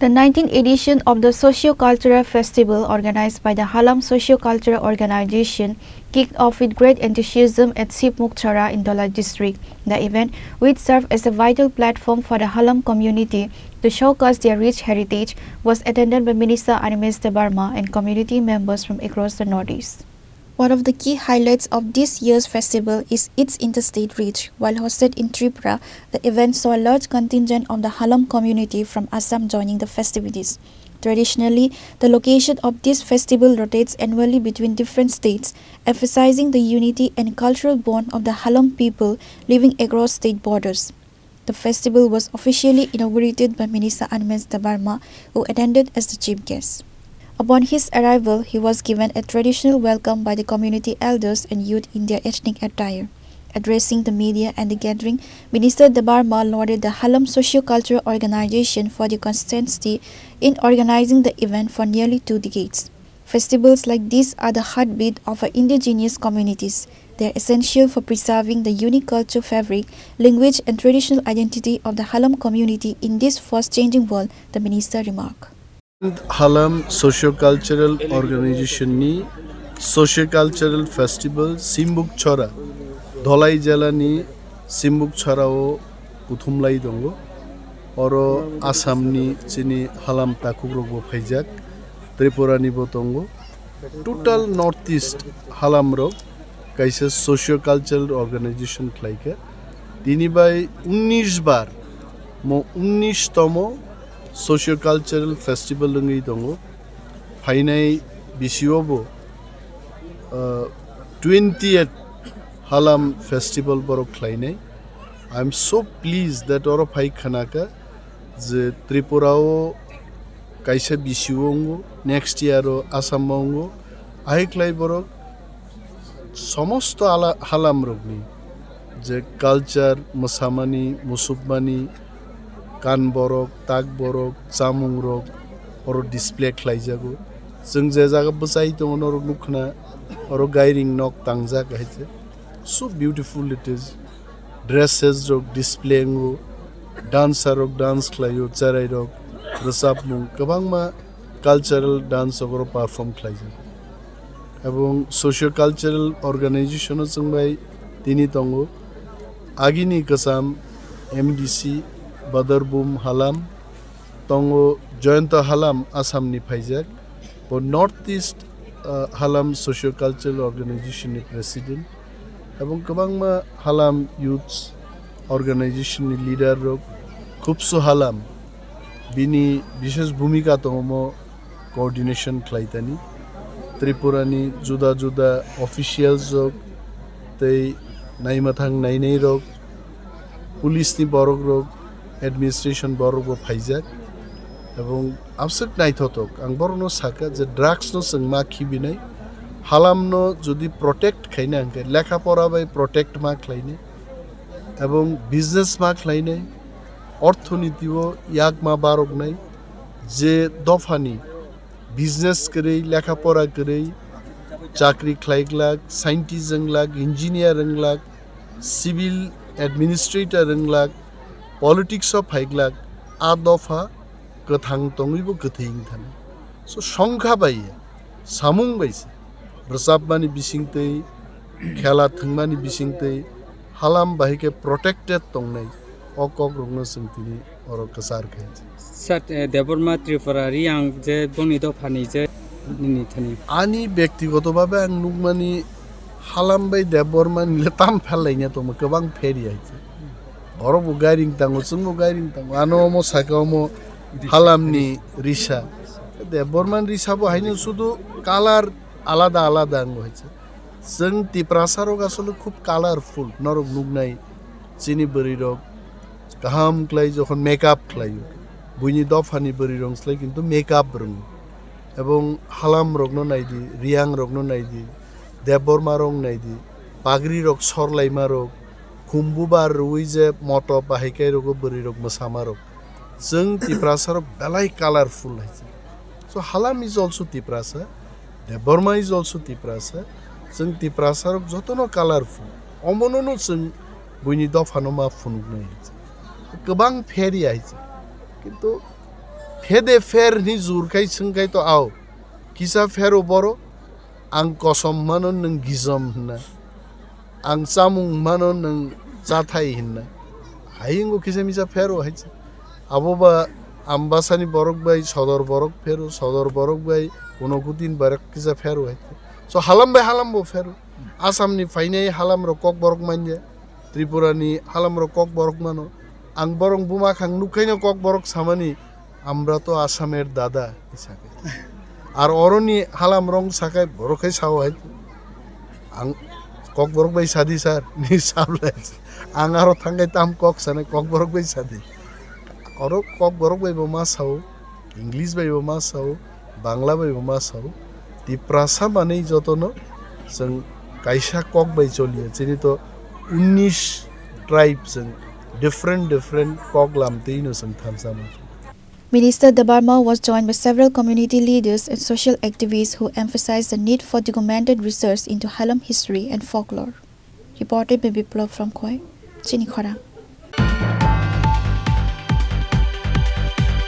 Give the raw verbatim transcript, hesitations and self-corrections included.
The nineteenth edition of the Socio-Cultural Festival, organized by the Halam Socio-Cultural Organization, kicked off with great enthusiasm at Sibmukchara in Dholai district. The event, which served as a vital platform for the Halam community to showcase their rich heritage, was attended by Minister Animesh Debbarma and community members from across the Northeast. One of the key highlights of this year's festival is its interstate reach. While hosted in Tripura, the event saw a large contingent of the Halam community from Assam joining the festivities. Traditionally, the location of this festival rotates annually between different states, emphasizing the unity and cultural bond of the Halam people living across state borders. The festival was officially inaugurated by Minister Animesh Debbarma, who attended as the chief guest. Upon his arrival, he was given a traditional welcome by the community elders and youth in their ethnic attire. Addressing the media and the gathering, Minister Debbarma lauded the Halam Socio-Cultural Organization for the constancy in organizing the event for nearly two decades. Festivals like these are the heartbeat of our indigenous communities. They are essential for preserving the unique culture fabric, language, and traditional identity of the Halam community in this fast-changing world, the minister remarked. Halam Socio-Cultural Organization ni Socio-Cultural Festival Simbukchora, Dholai jela ni Simbukchora o kuthumlai tongo. Oro Assam ni chini Halam takhuk rok bo phaijak, Tripura ni bo tongo. Total North East Halam rok kaisa socio cultural organization khlai kha. Tini bai unnish bar, mo unnish tomo socio cultural festival wngwi tongo. Phainai bisio bo, uh, twentieth Halam festival borok khlainai. I am so pleased that oro phai khanaka je Tripura o kaisa bisio wngo, next year o Assam o wngo. Ahai khlai borok somosto ala-, halam rokni je culture, mwsamani, musukmani, kan borok, tak borok, chamung rok oro display khlaijago. Chwng je jaga bwchai tongo norok nukkhna, oro gairing nok tangjak hai se. So beautiful it is. Dresses rok display wngo, dancer rok dance khlaio, cherai rok rwchapmung, kwbangma cultural dance rok oro perform khlaijak. Ebong socio cultural organization o chwng bai tini tongo. Agini kwcham M D C Badarbum Halam, tongo Jayanta Halam, Assam ni phaijak. Bo North East, ah, Halam Socio Cultural Organization ni president. Ebong kwbangma Halam Youth Organization ni leader rok, Khubsu Halam, bini bishesh bhumika tongo mo coordination khlaitani. Tripura ni juda juda officials rok tei naimathang nainai rok, police ni borok rok, administration borok bo phaijak. Ebong abswk naithothok, ang borokno sakha je drugs no chwng ma khibinai, halam no jodi protect khaina hwnkhe lekha pora bai protect ma khlainai, ebong business ma khlainai, orthoniti o yak ma baroknai, je dophani business kwrwi, lekha pora kwrwi, chakri khlai glak, scientist wng glak, engineer wng glak, civil administrator wng glak, politics o phai glak, a dopha kwthang tongwi bo kwthwi wng thani. So, songkha bai ya, samung bai se, rwchapmani bisingtwi, khela thwngmani bisingtwi, halam bahai khe protected tongnai, o kokrokno chwng tini oro kwchar khe. Sir, eh, Debbarma Tripura Riyang je boni dophani je nini thani. Ani bektigoto bhabe ang nukmani halam bai Debbarma ni le tam phel laina tongma kwbang pheri hai. Oro bo gairing tango, chwng bo gairing tango. Ano omo saka omo halam ni risa. Debbarma ni risa bo haino sudu color alada alada ango hai. Chwng Tiprasa rok asole khub colorful, norok nuknai chini bwrwi rok kaham khlai jokhon makeup khlaio, buini dophani bwrwi rok slai kintu makeup rwngo. Ebong halam rokno naidi, Riyang rokno naidi, Debbarma rok naidi, pagri rok sorlaima rok, khumbu bar rwui je moto bahai kai rogo bwrwi rok mwsama rok. Chwng Tiprasa rok belai colorful hai se. So Halam is also Tiprasa, Debbarma is also Tiprasa. Chwng Tiprasa rok jotono colorful. Omono no chwng buini dophano ma phunuknai hai se. Kwbang pheri hai se. Kintu Phede pher hwnwi jur khai swng khai to ao. Kisa phero boro, ang kosom hwmano nwng gijom hwnna. Ang chamung hwmano nwng chathai hwnna. Hai wngo kisa misa phero hai se. Abo ba Ambasani borok bai sodor borok phero, sodor borok bai Unokutin borok kisa phero hai se. So halam bai halam bo phero. Assamni phainai halamrok Kokborok manya. Tripurani halamrok Kokborok mano. Ang borok buma khang nukhaino Kokborok samani, "Amra to Assamer dada," hinwi sakai. Ar oroni halamrok sakai, borok khai sao hai. Ang Kokborok bai sadi sir, ni sablai. Ang aro thangkai tam kok sanai Kokborok bai sadi. Oro Kokborok bai bo ma sao, English bai bo ma sao, Bangla bai bo ma sao. Tiprasa manwi jotono chwng kaisa kok bai choliya. Chini to unnish tribe chwng different different kok lam twi no chwng thansa ma. Minister Debbarma was joined by several community leaders and social activists who emphasized the need for documented research into Halom history and folklore. Reported by Biplab from Khowai, Chini Khorang.